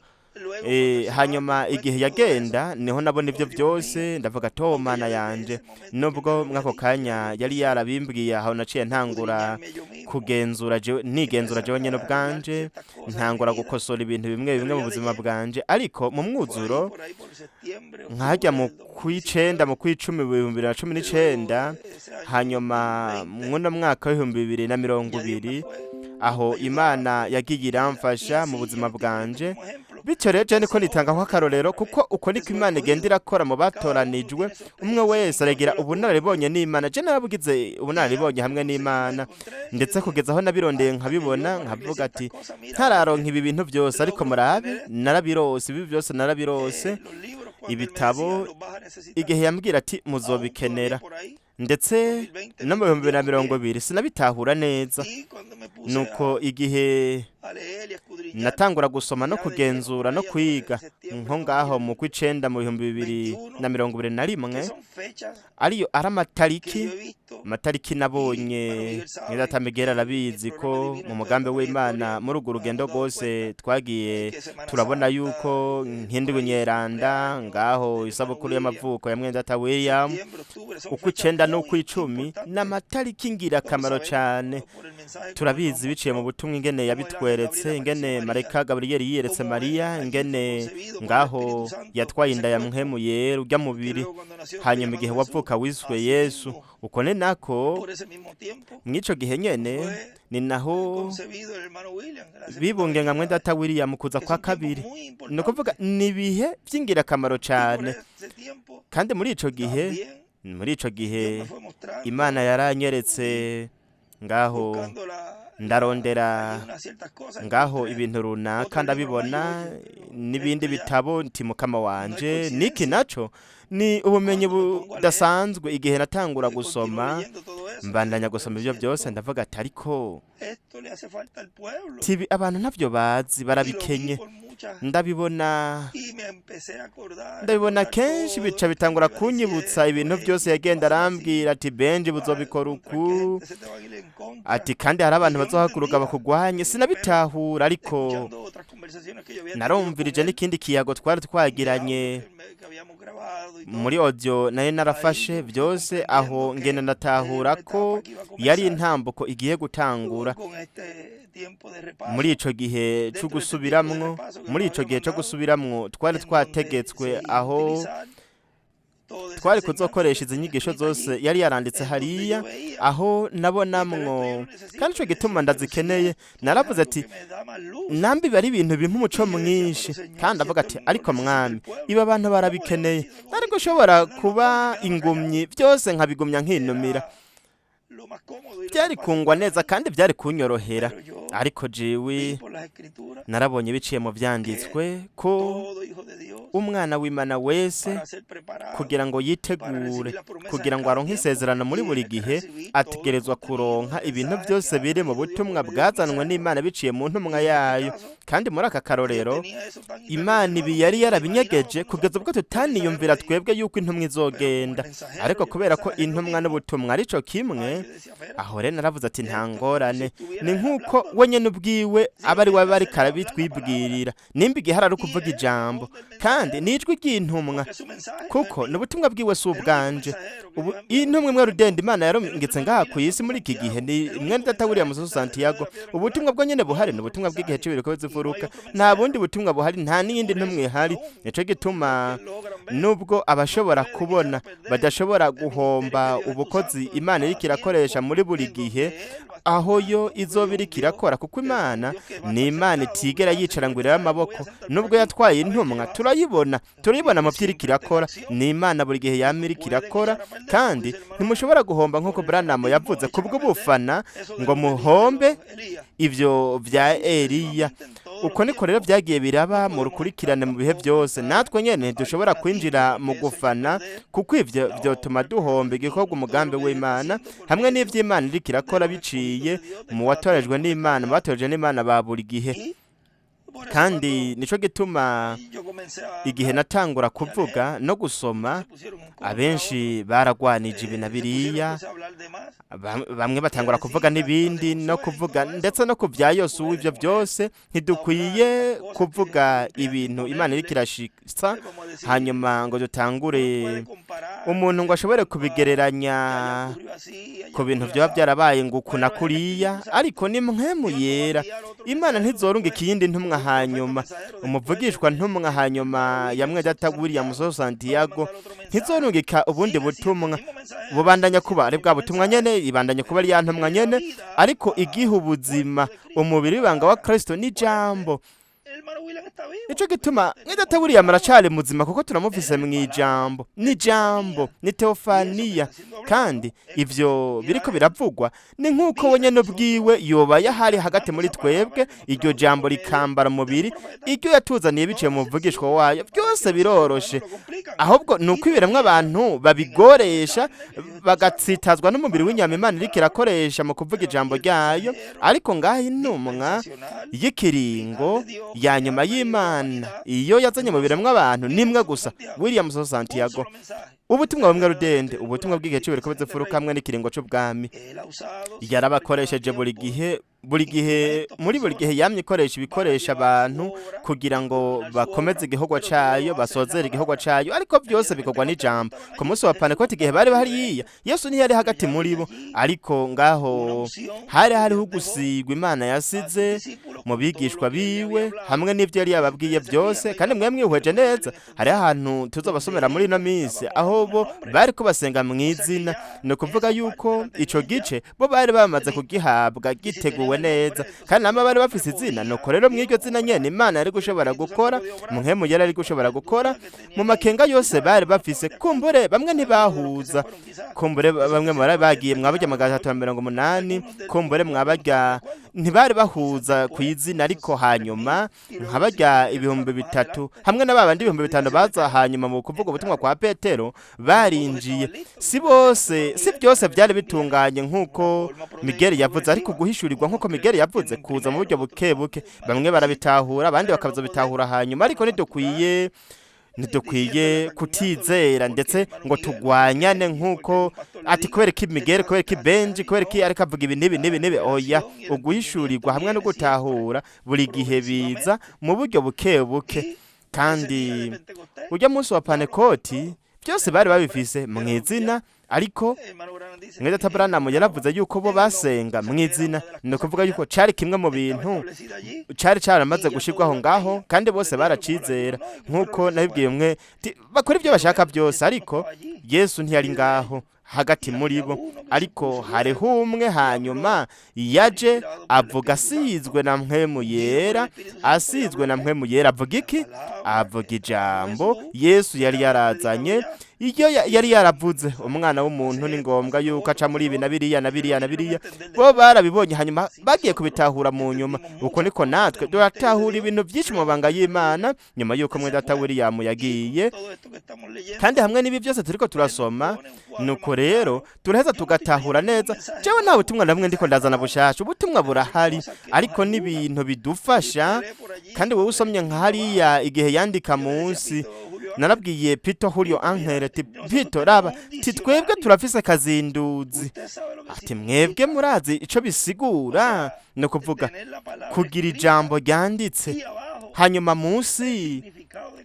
Speaker 2: Hanyuma igihe yagenda niho nabona ibyo byose, ndavuga ati: "Oh, Mana yanje!" Nubwo mwako kanya yari yarabimbwiye, aho naciye ntangura kugenzura jewe, nigenzura jewe nyene ubwanje, ntangura gukosora ibintu bimwe bimwe mu buzima bwanje. Ariko mu mwuzuro, nkajya mu kw'icenda, mu kw'icumi, 2019, hanyuma mwuno mwaka w'2020, aho Imana yagiye iramfasha mu buzima bwanje. Bityo rero je niko nitanga nk'akarorero, kuko uko niko Imana igenda irakora mu batoranijwe. Umwe wese aragira ubunararibonye n'Imana. Je narabugize ubunararibonye hamwe n'Imana, ndetse kugeza aho nabirondeye nkabibona, nkavuga ati: "Ntararonka ibi bintu byose, ariko murabe, narabirose ibi byose, narabirose ibitabo." Igihe yambwira ati: "Muzobikenera," ndetse no mu 2020 sinabitahura neza. Nuko igihe natangura gusoma no kugenzura no kwiga, nko ngaho mu kw'icenda mu 2021, ariyo ari amatariki nabonye. Mwidata Miguel arabizi ko mu mugambi w'Imana, muri urwo rugendo rwose twagiye turabona yuko nk'indwi nyeranda, ngaho isabukuru y'amavuko ya mwendata William, ukw'icenda n'ukw'icumi, ni amatariki ngirakamaro cyane. Turabizi biciye mu butumwa ingene yabitweretse, ingene marayika Gaburiyeli yiyeretse Mariya, ingene ngaho yatwaye inda ya Mpwemu Yera ujya mubiri, hanyuma igihe wavuka wiswe Yesu. Uko ni nako mw'ico gihe nyene ni naho bibungenga mwendata William kuza kwa kabiri. Ni ukuvuga ni ibihe by'ingirakamaro cyane. Kandi muri ico gihe Imana yaranyeretse ngaho, ndarondera ngaho ibintu runaka, ndabibona n'ibindi bitabo, nti: "Mukama wanje, niki naco ni ubumenyi budasanzwe." Igihe natangura gusoma, mbandanya gusoma ibyo byose, ndavuga ati: "Ariko tibi abantu ntavyo bazi, barabikenye." Ndabibona, ndabibona kenshi, bica bitangura kunyibutsa ibintu byose yagenda arambwira ati: "Benji, buzobikora uku," ati: "Kandi hari abantu bazohaguruka bakugwanye." Sinabitahura, ariko narumvirije n'ikindi kiyago twari twagiranye muri audio nayo narafashe byose, aho ngenda natahura ko yari intambuko igiye gutangura muri ico gihe cyo gusubiramwo. Muri ico gihe cyo gusubiramwo twari twategetswe, aho twari kuzokoresha izi nyigisho zose yari yaranditse hariya, aho nabonamwo. Kandi ico gituma ndazikeneye, naravuze ati: "Nambi bari ibintu bimpa umuco mwinshi." Kandi avuga ati: "Ariko Mwami, ibi abantu barabikeneye." Ariko ushobora kuba ingumyi, byose nkabigumya nkinumira, byari kungwa neza kandi byari kunyorohera. Ariko jewe narabonye biciye mu vyanditswe ko umwana w'Imana wese, kugira ngo yitegure, kugira ngo aronke isezerano muri buri gihe, ategerezwa kuronka ibintu byose biri mu butumwa bwazanwe n'Imana biciye mu ntumwa yayo. Kandi muri aka karorero, Imana ibi yari yarabinyegeje kugeza ubwo tutaniyumvira twebwe yuko intumwa izogenda. Ariko kubera ko intumwa n'ubutumwa arico kimwe, aho rero naravuze ati: "Nta ngorane, ni nk'uko we nyene ubwiwe aba ari we ariko arabitwibwirira." Nimba igihe ari ukuvuga ijambo, kandi ni ijwi ry'intumwa, kuko ni ubutumwa bwiwe, si ubwanje. Ubu intumwa imwe rudende Imana yarungitse ngaha ku isi muri iki gihe ni mwene data William Susu Santiago. Ubutumwa bwo nyene buhari ni ubutumwa bw'igihe c'ibiriko bizifuruka. Nta bundi butumwa buhari, nta n'iyindi ntumwa ihari. Nico gituma nubwo abashobora kubona badashobora guhomba ubukozi Imana iriko irakoresha muri buri gihe, aho yo izoba iriko irakora. irakora, kuko Imana ni Imana itigera yicara ngo irebe amaboko. Nubwo yatwaye intumwa, turayibona, turayibona mu byo iriko irakora. Ni Imana buri gihe yama iriko irakora, kandi ntimushobora guhomba nk'uko Branham yavuze kubw'ubufana ngo muhombe ivyo vya Eliya. Uko niko rero byagiye biraba mu rukurikirane mu bihe byose. Natwe nyene dushobora kwinjira mu gufana, kuko ivyo vyotuma duhomba igikorwa, umugambi w'Imana hamwe n'ivy'Imana iriko irakora biciye mu watorejwe n'Imana, mu batorejwe n'Imana ba buri gihe. Kandi nico gituma igihe natangura kuvuga no gusoma, abenshi baragwanije ibi na biriya. Bamwe batangura kuvuga n'ibindi no kuvuga ndetse no ku bya Yosuwa. Ibyo byose, ntidukwiye kuvuga ibintu Imana iriko irashitsa hanyuma ngo dutangure umuntu ngo ashobore kubigereranya ku bintu byaba byarabaye ngo uku na kuriya. Ariko ni Mpwemu Yera. Imana ntizorunga ikiyindi ntumwa hanyuma umuvugishwa ntumwa hanyuma ya mwedata William So Santiago, ntizorungika ubundi butumwa. Bubandanya kuba ari bwa butumwa nyene, ibandanya kuba ari ya ntumwa nyene, ariko igihe ubuzima, umubiri w'ibanga wa Kristo n'ijambo. Nico gituma mwedata William aracari muzima, kuko turamufise mu ijambo. N'ijambo ni teofaniya, kandi ivyo biriko biravugwa ni nk'uko we nyene ubwiwe yoba yahari hagati muri twebwe, iryo jambo rikambara umubiri, iryo yatuzaniye biciye mu muvugishwa wayo. Byose biroroshe, ahubwo ni uko ibiremwa abantu babigoresha, bagatsitazwa n'umubiri w'inyama Imana iriko irakoresha mu kuvuga ijambo ryayo. Ariko ngaho intumwa y'ikiringo ya nyuma y'Imana iyo yazanye mu biremwa abantu nimwe gusa, William So Santiago. Ubutumwa bumwe rudende, ubutumwa bw'igihe cy'ibiriko bizifuruka hamwe n'ikiringo c'ubwami. Yarabakoresheje buri gihe, buri gihe, muri buri gihe yamye ikoresha ibikoresha abantu kugira ngo bakomeze igikorwa cayo, basozere igikorwa cayo, ariko byose bikorwa n'ijambo. Ku munsi wa Pantekoti, igihe bari hariya, Yesu ntiyari hagati muri bo, ariko ngaho hari hariho ugusigwa Imana yasize mu bigishwa biwe hamwe n'ibyo yari yababwiye byose. Kandi mwe mwihweje neza, hariho ahantu tuzobasomera muri ino minsi aho bo bari ko basenga mu izina. Ni ukuvuga yuko ico gice bo bari bamaze kugihabwa giteguwe neza, kandi nabo bari bafise izina. Nuko rero mw'iryo zina nyene Imana yari gushobora gukora, Mpwemu yari ari gushobora gukora mu makenga yose bari bafise. Kumbure bamwe ntibahuza, kumbure bamwe bari bagiye mwabarya 380, kumbure mwabarya ntibari bahuza ku izina, ariko hanyuma nkabarya 3000 hamwe na babandi 5000 baza hanyuma mu kuvuga ubutumwa kwa Petero barinjiye. Si bose, si byose byari bitunganye nk'uko Miguel yavuze, ariko guhishurirwa nk'uko Miguel yavuze kuza mu buryo buke buke. Bamwe barabitahura, abandi bakazobitahura hanyuma. Ariko ntidukwiye kutizera ndetse ngo tugwanyane nk'uko ati kubera ko Miguel, kubera ko Benji, kubera ko ariko avuga ibi n'ibi n'ibi n'ibi. Oya, uguhishurirwa hamwe no gutahura buri gihe biza mu buryo buke buke. Kandi ujya munsi wa Pantekoti byose bari babifise mu izina, ariko mwedata Branham yaravuze yuko bo basenga mu izina. Ni ukuvuga yuko cari kimwe mu bintu cari caramaze gushirwaho ngaho, kandi bose baracizera. Nk'uko nabibwiye umwe, bakora ibyo bashaka byose, ariko Yesu ntiyari ngaho hagati muri bo. Ariko hariho umwe hanyuma yaje avuga asizwe na Mpwemu Yera, asizwe na Mpwemu Yera. Avuga iki? Avuga ijambo Yesu yari yarazanye, iyo yari yaravuze: "Umwana w'umuntu ni ngombwa yuko aca muri ibi na biriya na biriya na biriya." Bo barabibonye, hanyuma bagiye kubitahura mu nyuma. Uko niko natwe duratahura ibintu byinshi mu mabanga y'Imana nyuma y'uko mwe data William yagiye. Kandi hamwe n'ibi byose turiko turasoma, nuko rero turaheza tugatahura neza. Jewe nta butumwa na bumwe ndiko ndazana bushasha, ubutumwa burahari, ariko n'ibintu bidufasha. Kandi wowe usomye nka hariya igihe yandika munsi, narabwiye Pito Julio Angel ati: "Pito, raba," ti "twebwe turafise kazinduzi." Ati: "Mwebwe murazi ico bisigura?" Ni ukuvuga kugira ijambo ryanditse, hanyuma munsi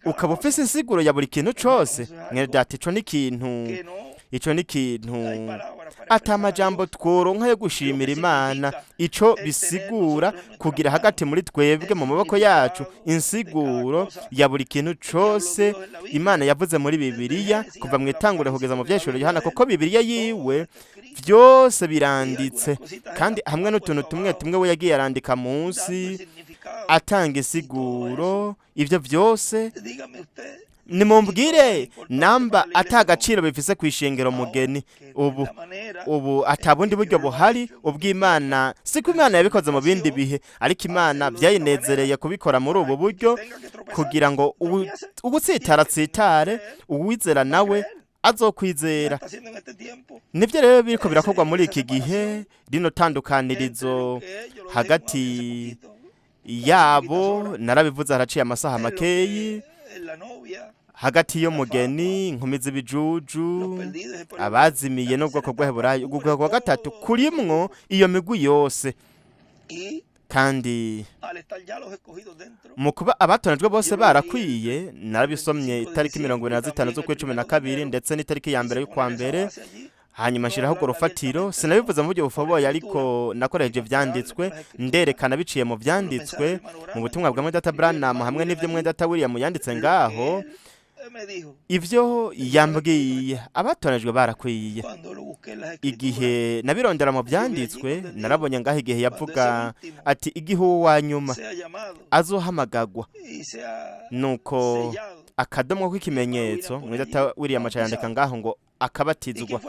Speaker 2: ukaba ufise insiguro ya buri kintu cose. Mwene data, ico ni ikintu, ico ni ikintu. Ata amajambo tworonka yo gushimira Imana ico bisigura kugira hagati muri twebwe mu maboko yacu insiguro ya buri kintu cose Imana yavuze muri Bibiliya, kuva mu itanguriro kugeza mu Vyahishuriwe Yohana, kuko Bibiliya yiwe vyose biranditse, kandi hamwe n'utuntu tumwe tumwe we yagiye arandika munsi atanga insiguro. Ivyo vyose, nimumbwire namba ata gaciro bifise ku ishengero mugeni. Ubu ata bundi buryo buhari ubw'Imana. Siko Imana yabikoze mu bindi bihe, ariko Imana byayinezereye kubikora muri ubu buryo kugira ngo ugutsitara atsitare, uwizera nawe azokwizera. Nibyo rero biriko birakorwa muri iki gihe, rino tandukanirizo hagati yabo. Narabivuze haraciye amasaha makeyi, hagati y'umugeni, inkumi z'ibijuju, abazimiye n'ubwoko bw'Abaheburayo. Ubwoko bwa gatatu kurimwo iyo migwi yose. Kandi mu kuba abatonejwe bose barakwiye, narabisomye itariki 25 z'ukwa 12 ndetse n'itariki ya 1 y'ukwa 1, hanyuma nshiraho urwo rufatiro. Sinabivuze mu buryo bufoboye, ariko nakoresheje ivyanditswe, nderekana biciye mu vyanditswe, mu butumwa bwa Mwedata Branham hamwe n'ivyo Mwedata William yanditse ngaho, ivyo yambwiye. Abatonejwe barakwiye. Igihe nabirondera mu vyanditswe, narabonye ngaho igihe yavuga ati: "Igihe uwo wa nyuma azohamagagwa, nuko akadomwo k'ikimenyetso." Mwedata William aca yandika ngaho ngo akabatizwa.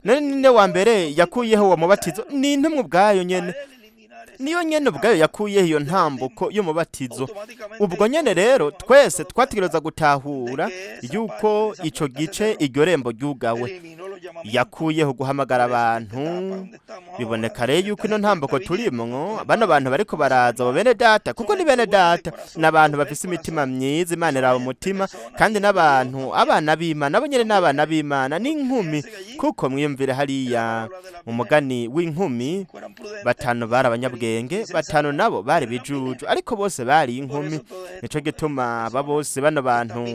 Speaker 2: None ninde wa mbere yakuyeho uwo mubatizo? Ni intumwa ubwayo nyene, niyo nyene ubwayo yakuyeho iyo ntambuko y'umubatizo. Ubwo nyene rero twese twategereza gutahura yuko ico gice, iryo rembo ryugawe, yakuyeho guhamagara abantu. Biboneka rero yuko ino ntambuko turimwo, bano bantu bariko baraza, abo bene data, kuko ni bene data, n'abantu bafise imitima myiza. Imana iraba umutima, kandi n'abantu abana b'Imana, nabo nyene n'abana b'Imana, n'inkumi. Kuko mwiyumvire hariya mu mugani w'inkumi, batanu bari abanyabwenge, batanu nabo bari bijuju, ariko bose bari inkumi. Nico gituma aba bose, bano bantu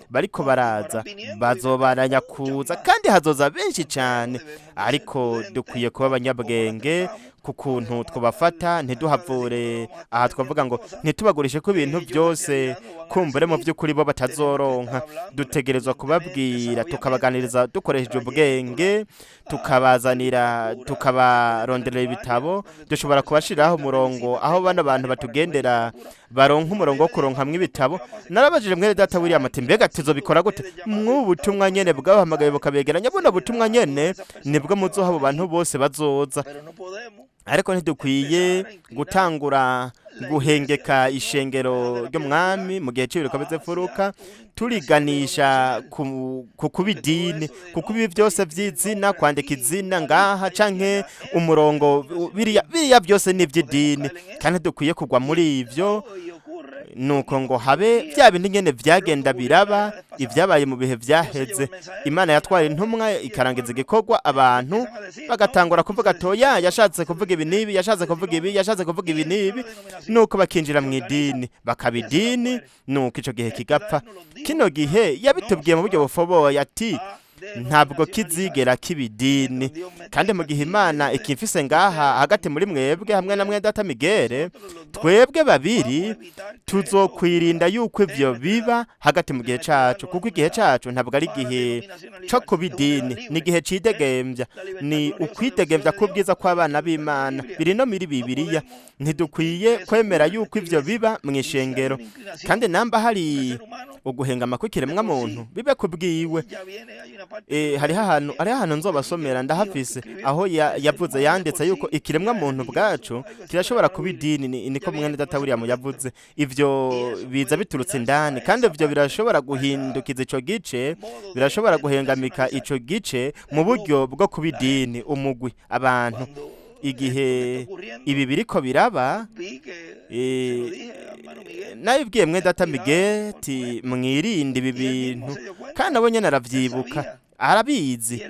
Speaker 2: bariko baraza, bazobaranya kuza, kandi hazoza benshi cyane, ariko dukwiye kuba abanyabwenge ku kuntu twabafata. Ntiduhavure aha twavuga ngo ntitubagurishe ko ibintu byose, kumbure mu by'ukuri bo batazoronka. Dutegerezwa kubabwira, tukabaganiriza dukoresheje ubwenge, tukabazanira, tukabaronderera ibitabo. Dushobora kubashiriraho umurongo aho bano bantu batugendera baronka umurongo wo kuronkamwo ibitabo. Narabajije mwene data William ati: "Mbega tuzobikora gute?" Mw'ubu butumwa nyene bwabahamagaye bukabegeranya, buno butumwa nyene nibwo muzoha abo bantu bose bazoza. Ariko ntidukwiye gutangura guhengeka ishengero ry'umwami mu gihe cy'ibiriko bizefuruka, turiganisha ku kuba idini, kuko ibi byose by'izina, kwandika izina ngaha canke umurongo, biriya biriya byose ni iby'idini, kandi dukwiye kugwa muri ivyo, nuko ngo habe bya bindi nyene vyagenda biraba, ibyabaye mu bihe vyaheze. Imana yatwara intumwa ikarangiza igikorwa, abantu bagatangura kuvuga toya, yashatse kuvuga ibi n'ibi, yashatse kuvuga ibi, yashatse kuvuga ibi n'ibi, nuko bakinjira mu idini, bakaba idini, nuko ico gihe kigapfa. Kino gihe yabitubwiye mu buryo bufoboye ati: "Ntabwo kizigera kiba idini." Kandi mu gihe Imana ikimfise ngaha hagati muri mwebwe hamwe na mwene data Migere, twebwe babiri tuzokwirinda yuko ivyo biba hagati mu gihe cacu, kuko igihe cacu ntabwo ari igihe co kuba idini, ni igihe cidegembya, ni ukwidegemvya k'ubwiza kw'abana b'Imana, biri no muri Bibiliya. Ntidukwiye kwemera yuko ivyo biba mu ishengero. Kandi namba hari uguhengama kw'ikiremwa muntu, bibe kubwiwe. Hariho ahantu nzobasomera, ndahafise, aho yavuze, yanditse yuko ikiremwa muntu bwacu kirashobora kuba idini. Niko mwene data William yavuze. Ivyo biza biturutse indani, kandi ivyo birashobora guhindukiza ico gice, birashobora guhengamika ico gice mu buryo bwo kuba idini, umugwi abantu. Igihe ibi biriko biraba, nabibwiye mwe data Migeti: "Mwirinde ibi bintu." Kandi nabo nyene aravyibuka. Arabizi,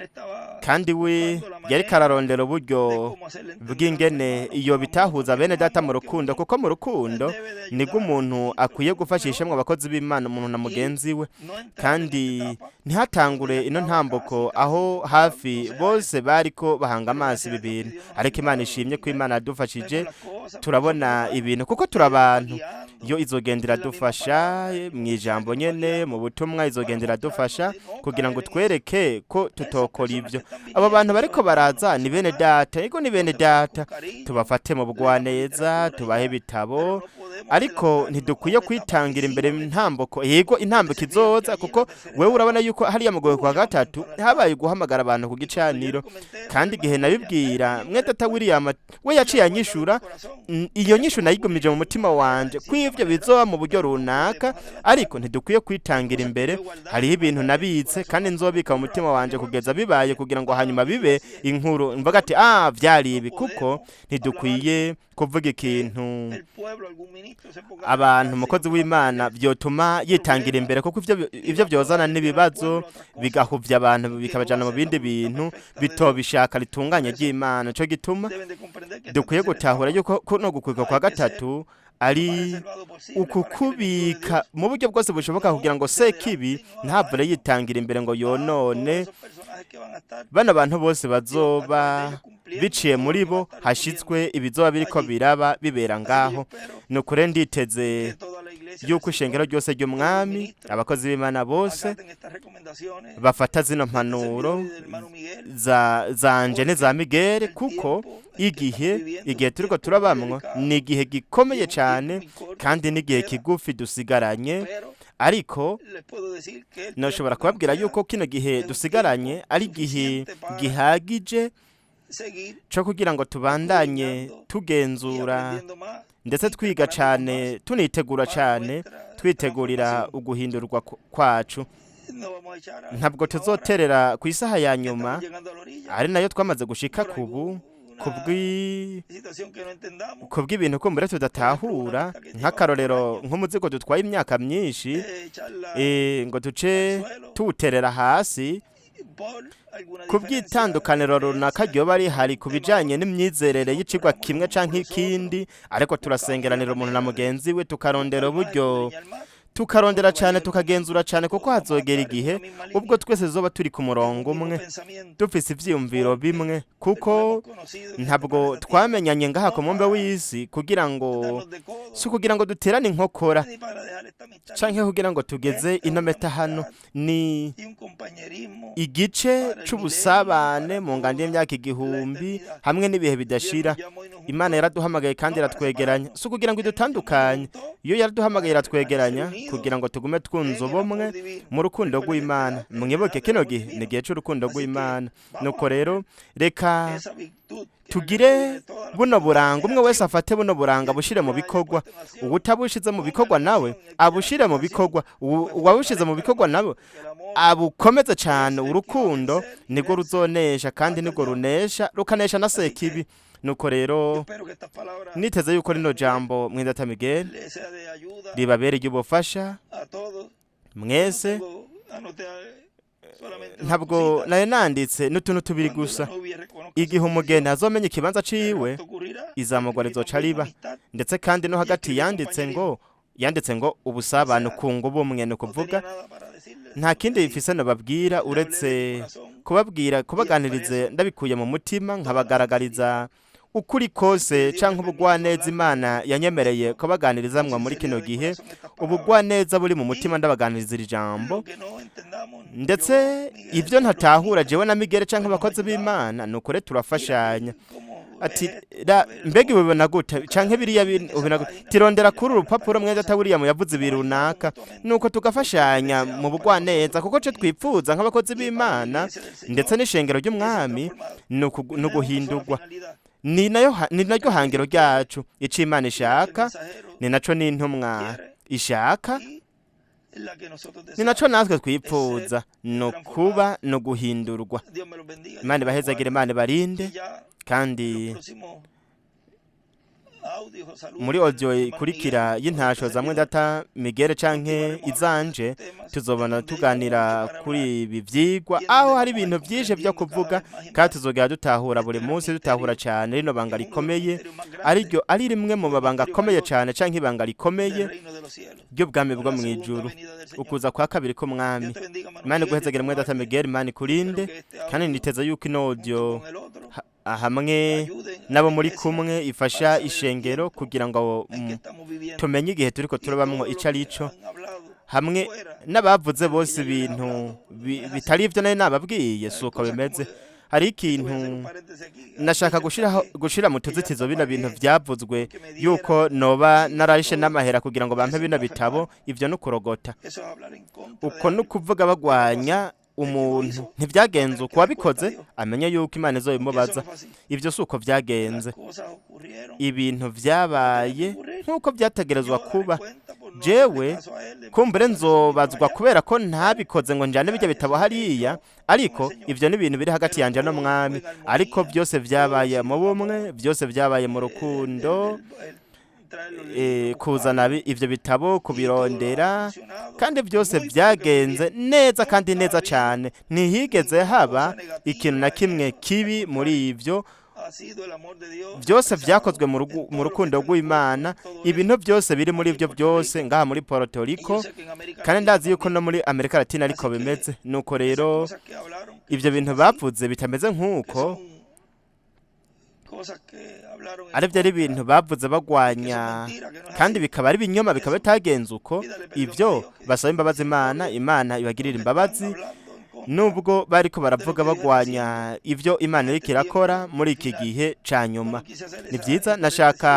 Speaker 2: kandi we yariko ararondera uburyo bw'ingene iyo bitahuza bene data mu rukundo, kuko mu rukundo nibwo umuntu akwiye gufashishamwo abakozi b'Imana, umuntu na mugenzi we. Kandi ntihatangure ino ntambuko aho hafi bose bariko bahanga amaso ibi bintu. Ariko Imana ishimye ko Imana yadufashije turabona ibintu, kuko turi abantu. Yo izogenda iradufasha mu ijambo nyene, mu butumwa izogenda iradufasha kugira ngo twereke ko tutokora ibyo. Abo bantu bariko baraza ni bene data, yego ni bene data, tubafate mu bugwaneza, tubahe ibitabo, ariko ntidukwiye kwitangira imbere intambuko. Yego, intambuko izoza, kuko wewe urabona yuko hariya mu kwa gatatu habaye guhamagara abantu ku gicaniro. Kandi igihe nabibwira mwe data William, we yaciye anyishura. Iyo nyishu nayigumije mu mutima wanje ko ivyo bizoba mu buryo runaka, ariko ntidukwiye kwitangira imbere. Hariho ibintu nabitse kandi nzobika mu mutima wanje kugeza bibaye, kugira ngo hanyuma bibe inkuru mvuga ati: "Ah, vyari ibi." Kuko ntidukwiye kuvuga ikintu abantu, umukozi w'Imana, vyotuma yitangira imbere, kuko ivyo vyozana n'ibibazo, bigahuvya abantu, bikabajana mu bindi bintu bitobishaka ritunganye ry'Imana. Nico gituma dukwiye gutahura yuko kuno gukwika kwa gatatu ari ukukubika mu buryo bwose bushoboka, kugira ngo Sekibi ntavure yitangira imbere ngo yonone bano bantu bose bazoba biciye muri bo, hashitswe ibizoba biriko biraba bibera ngaho. Ni ukuri nditeze yuko ishengero ryose ry'Umwami, abakozi b'Imana bose bafata zino mpanuro za zanje n'iza Miguel, kuko igihe turiko turabamwo ni igihe gikomeye cyane, kandi n'igihe kigufi dusigaranye. Ariko noshobora kubabwira yuko kino gihe dusigaranye ari igihe gihagije cyo kugira ngo tubandanye tugenzura, ndetse twiga cyane, tunitegura cyane, twitegurira uguhindurwa kwacu. Ntabwo tuzoterera ku isaha ya nyuma, ari nayo twamaze gushika kubu, kubw'ibintu kumbure tudatahura, nk'akarorero nk'umuzigo dutwaye imyaka myinshi, ngo duce tuwuterera hasi kubw'itandukaniro runaka ryoba rihari ku bijanye n'imyizerere y'icigwa kimwe canke ikindi. Ariko turasengeranira umuntu na mugenzi we, tukarondera uburyo, tukarondera cyane, tukagenzura cyane, kuko hazogera igihe ubwo twese tuzoba turi ku murongo umwe, dufise ivyiyumviro bimwe, kuko ntabwo twamenyanye ngaha ku mumbe w'isi kugira ngo, si kugira ngo duterane inkokora canke kugira ngo tugeze ino meta hano. Ni igice c'ubusabane mu nganda y'imyaka 1000 hamwe n'ibihe bidashira. Imana yaraduhamagaye kandi iratwegeranya, si ukugira ngo idutandukanye. Iyo yaraduhamagaye iratwegeranya kugira ngo tugume twunze ubumwe mu rukundo rw'Imana. Mwibuke, kino gihe ni igihe c'urukundo rw'Imana. Nuko rero reka tugire buno buranga, umwe wese afate buno buranga bushire mu bikorwa. Ubutabushize mu bikorwa nawe abushire mu bikorwa, uwabushize mu bikorwa nawe abukomeze cyane. Urukundo nibwo ruzonesha, kandi nibwo runesha, rukanesha na Sekibi. Nuko rero niteze yuko rino jambo, mwindata Miguel, ribabera iry'ubufasha mwese. Ntabwo nari nanditse n'utuntu tubiri gusa: igihe umugeni azomenya ikibanza ciwe, izamugwa rizoca riba. Ndetse kandi no hagati yanditse ngo ubusabane, ukunga ubumwe. Ni ukuvuga nta kindi bifise nobabwira uretse kubabwira, kubaganirize ndabikuye mu mutima, nkabagaragariza ukuri kose canke ubugwaneza Imana yanyemereye kubaganirizamwo muri kino gihe, ubugwaneza buri mu mutima, ndabaganiriza iri jambo. Ndetse ibyo ntatahura jewe na Migere canke abakozi b'Imana, ni ukuri turafashanya, ati: "Mbega ubibona gute?" canke biriya ubibona gute? Tirondera kuri urupapuro, mwene data William yavuze ibi runaka. Nuko tugafashanya mu bugwaneza, kuko cyo twipfuza nk'abakozi b'Imana ndetse n'ishengero ry'Umwami ni uguhindurwa. Ni naryo hangiro ryacu. Ico Imana ishaka ni naco n'intumwa ishaka, ni naco natwe twipfuza, ni ukuba ni uguhindurwa. Imana ibahezagire, Imana ibarinde. Kandi Muri audio ikurikira y'intasho za mwendata Miguel canke izanje, tuzobona tuganira kuri ibi vyigwa, aho hari ibintu vyinshi vyo kuvuga, kandi tuzogera dutahura buri munsi, dutahura cyane rino banga rikomeye, ariryo ari rimwe mu mabanga akomeye cyane, canke ibanga rikomeye ry'ubwami bwo mu ijuru, ukuza kwa kabiri k'umwami. Imana iguhezagire, mwendata Miguel, Imana ikurinde, kandi niteza yuko ino audio hamwe nabo muri kumwe ifasha ishengero kugira ngo tumenye igihe turiko turabamwo ico ari cyo, hamwe n'abavuze bose ibintu bitari ivyo nari nababwiye, si uko bimeze. Hari ikintu nashaka gushiraho, gushira mu tuzitizo bino bintu vyavuzwe yuko noba nararishe n'amahera kugira ngo bampe bino bitabo. Ivyo no kurogota, uko no kuvuga bagwanya umuntu. Ntibyagenze uko. Wabikoze amenye yuko Imana izobimubaza. Ivyo si uko vyagenze. Ibintu vyabaye nk'uko vyategerezwa kuba. Jewe kumbure nzobazwa kubera ko ntabikoze ngo njane bijya bitabo hariya, ariko ivyo ni ibintu biri hagati yanje n'umwami. Ariko byose vyabaye mu bumwe, byose vyabaye mu rukundo, kuzana ivyo bitabo, kubirondera, kandi byose vyagenze neza kandi neza cyane. Ntihigeze haba ikintu na kimwe kibi muri ivyo. Byose vyakozwe mu rukundo rw'Imana. Ibintu byose biri muri ibyo byose ngaha muri Puerto Rico, kandi ndazi yuko no muri Amerika Latina ariko bimeze. Nuko rero ivyo bintu bavuze bitameze nk'uko, aribyo ari ibintu bavuze bagwanya, kandi bikaba ari ibinyoma, bikaba bitagenze uko. Ibyo basaba imbabazi Imana, Imana ibagirira imbabazi, nubwo bariko baravuga bagwanya ivyo Imana iriko irakora muri iki gihe ca nyuma. Ni byiza, nashaka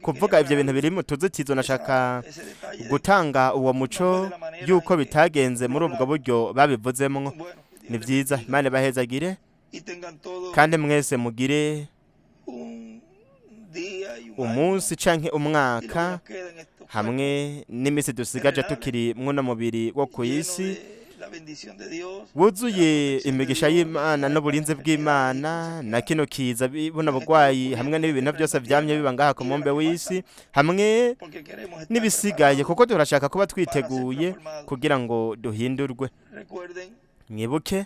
Speaker 2: kuvuga ivyo bintu biri mu tuzitizo, nashaka gutanga uwo muco yuko bitagenze muri ubwo buryo babivuzemwo. Ni byiza, Imana ibahezagire, kandi mwese mugire umunsi canke umwaka hamwe n'iminsi dusigaje tukiri mwuno mubiri wo ku isi wuzuye imigisha y'Imana n'uburinzi bw'Imana, na kino kiza, buno burwayi, hamwe n'ibi bintu byose vyamye biba ngaha ku mumbe w'isi, hamwe n'ibisigaye, kuko turashaka kuba twiteguye kugira ngo duhindurwe. Mwibuke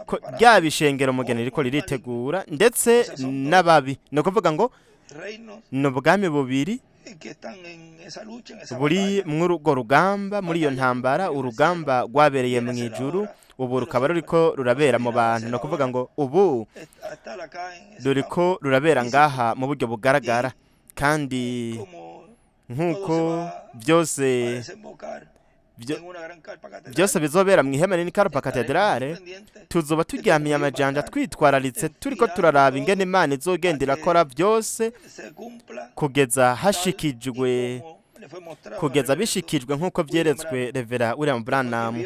Speaker 2: ko ryaba ishengero umugeni riko riritegura, ndetse n'ababi. Ni ukuvuga ngo ni ubwami bubiri buri muri urwo rugamba, muri iyo ntambara. Urugamba rwabereye mu ijuru, ubu rukaba ruriko rurabera mu bantu. Ni ukuvuga ngo ubu ruriko rurabera ngaha mu buryo bugaragara, kandi nk'uko byose bizobera mu ihema rinini Karupa Katedrale, tuzoba turyamiye amajanja, twitwararitse, turiko turaraba ingene Imana izogenda irakora byose kugeza hashikijwe, kugeza bishikijwe nk'uko vyeretswe Revera William Branham.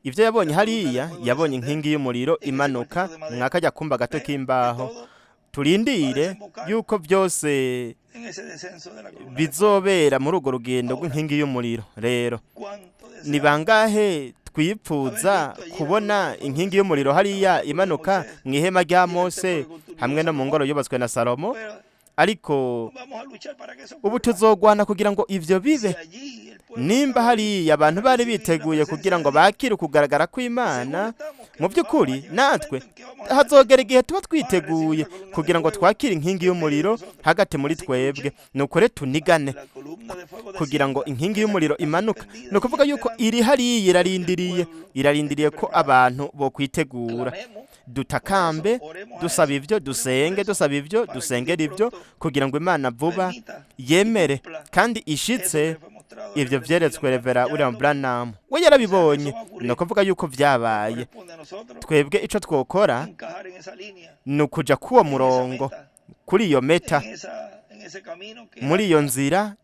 Speaker 2: Ibyo yabonye hariya, yabonye inkingi y'umuriro imanuka mwakajya kumba gato k'imbaho. Turindire yuko byose bizobera muri urwo rugendo rw'inkingi y'umuriro. Rero ni bangahe twipfuza kubona inkingi y'umuriro hariya imanuka mu ihema rya Mose hamwe no mu ngoro yubatswe na Salomo? Ariko ubu tuzogwana kugira ngo ivyo bibe. Nimba hariya abantu bari biteguye kugira ngo bakire ukugaragara kw'Imana, mu by'ukuri natwe hazogera igihe tuba twiteguye kugira ngo twakire inkingi y'umuriro hagati muri twebwe. Ni ukuri tunigane kugira ngo inkingi y'umuriro imanuka. Ni ukuvuga yuko iri hariya irarindiriye, irarindiriye ko abantu bo kwitegura. Dutakambe dusaba ibyo, dusenge dusaba ibyo, dusengera ibyo, kugira ngo Imana vuba yemere kandi ishitse ibyo vyeretswe Revera William Branham. We yarabibonye, ni ukuvuga yuko vyabaye. Twebwe ico twokora ni ukuja k'uwo murongo, kuri iyo meta, muri iyo nzira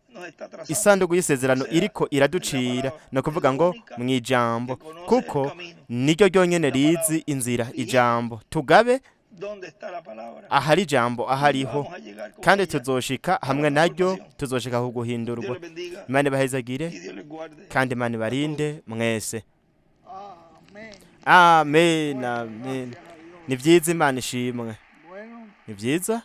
Speaker 2: isanduku y'isezerano iriko iraducira, ni ukuvuga ngo mu ijambo, kuko niryo ryonyene rizi inzira, ijambo. Tugabe ahari ijambo ahariho, kandi tuzoshika hamwe naryo, tuzoshika ku guhindurwa. Imana ibahezagire kandi Imana ibarinde mwese. Amen, amen. Ni byiza, Imana ishimwe. Ni byiza.